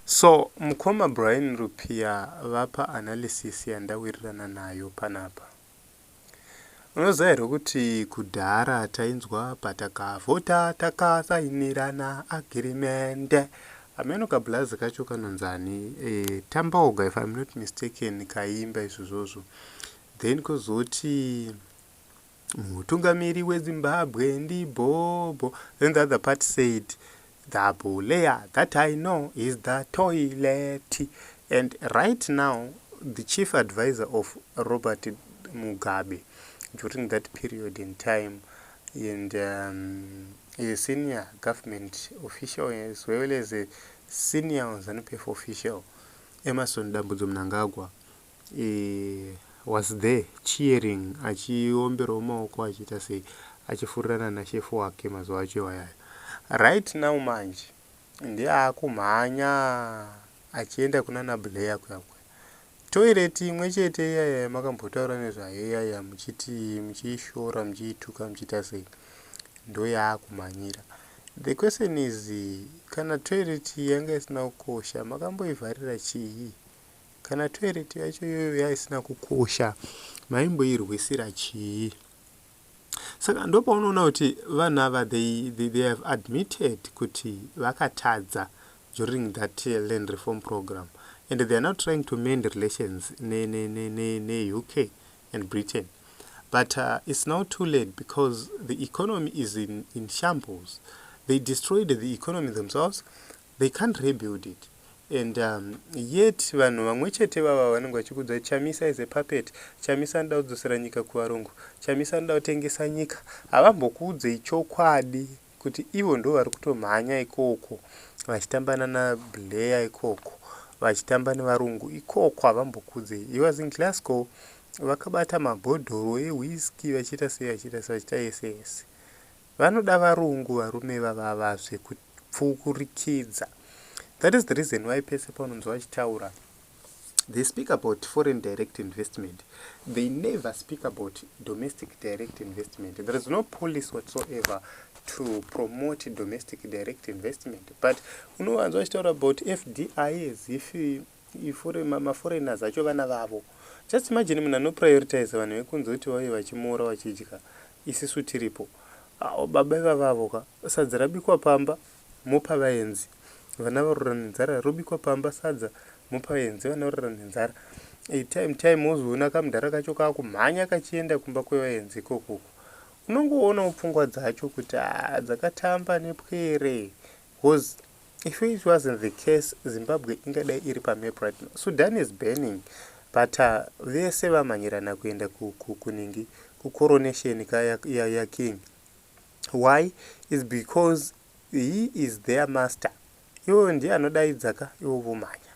So mukoma Brian Rupiya vapa analysis yandawirirana nayo panapa. Unoziva here kuti kudhara tainzwa patakavhota takasainirana agreement. Hameno kablazi kacho kanonzani Tambaoga, if I'm not mistaken, kaimba izvozvozvo. Then kozoti mutungamiri weZimbabwe ndiBhobho. Then the other part said, "The player that I know is the toilet." And right now, the chief advisor of Robert Mugabe during that period in time and a senior government official as well as a senior ZANU-PF official, Emerson Dambudzo Mnangagwa, was there cheering, achiomberawo maoko, achiita sei, achifurirana nashefu wake mazuva acho iwayayo. Right now manje ndiye akumhanya achienda kuna naBlair kuya kuya. Toilet imwe chete iyaya yamakambotaura nezvayo iyaya, muchiti muchiishora, muchiituka, muchiita sei, ndo yaakumhanyira. The question is, kana toilet yanga isina kukosha, makamboivharira chii? Kana toilet yacho iyoyo yaisina kukosha, maimboirwisira chii? Saka ndopaunoona kuti vanhu ava, they have admitted kuti vakatadza during that land reform program, and they are now trying to mend relations ne-UK and Britain, but it's now too late because the economy is in shambles. They destroyed the economy themselves. They can't rebuild it. And yet vanhu vamwe chete vava vanenge vachikudza Chamisa is a puppet, Chamisa anoda kudzosera nyika kuvarungu, Chamisa anoda kutengesa nyika, havambokuudzei chokwadi kuti ivo ndo vari kutomhanya ikoko vachitambana naBlair ikoko, vachitamba nevarungu ikoko. Havambokuudzei. He was in Glasgow vakabata mabhodhoro ewhisky, vachiita sei, vachiita sei, vachiita yese yese. Vanoda varungu varume vavava zvekupfuurikidza. That is the reason why pese paunonzwa vachitaura, they speak about foreign direct investment. They never speak about domestic direct investment. There is no policy whatsoever to promote domestic direct investment, but unovanzwa vachitaura about FDI as if maforeigners acho vana vavo. Just imagine munhu anoprioritize vanhu vekunze kuti vauye vachimora, vachidya, isisu tiripo. Baba ivavavo ka, sadza rabikwa pamba, mopa vaenzi, vana varura nenzara. Robikwa pamba sadza, mopa vaenzi, vana varura nenzara. Time time wozoona kamudhara kacho kakumhanya kachienda kumba kwevaenzi ikokoko. Unongoonawo pfungwa dzacho kuti dzakatamba nepwere, because if it wasn't the case, Zimbabwe ingadai iri pamap right now. Sudan is burning, but vese vamhanyirana kuenda kuningi, kucoronation yaking. Why? Is because he is their master. Iwo ndiye anodaidza ka, iwo vomhanya.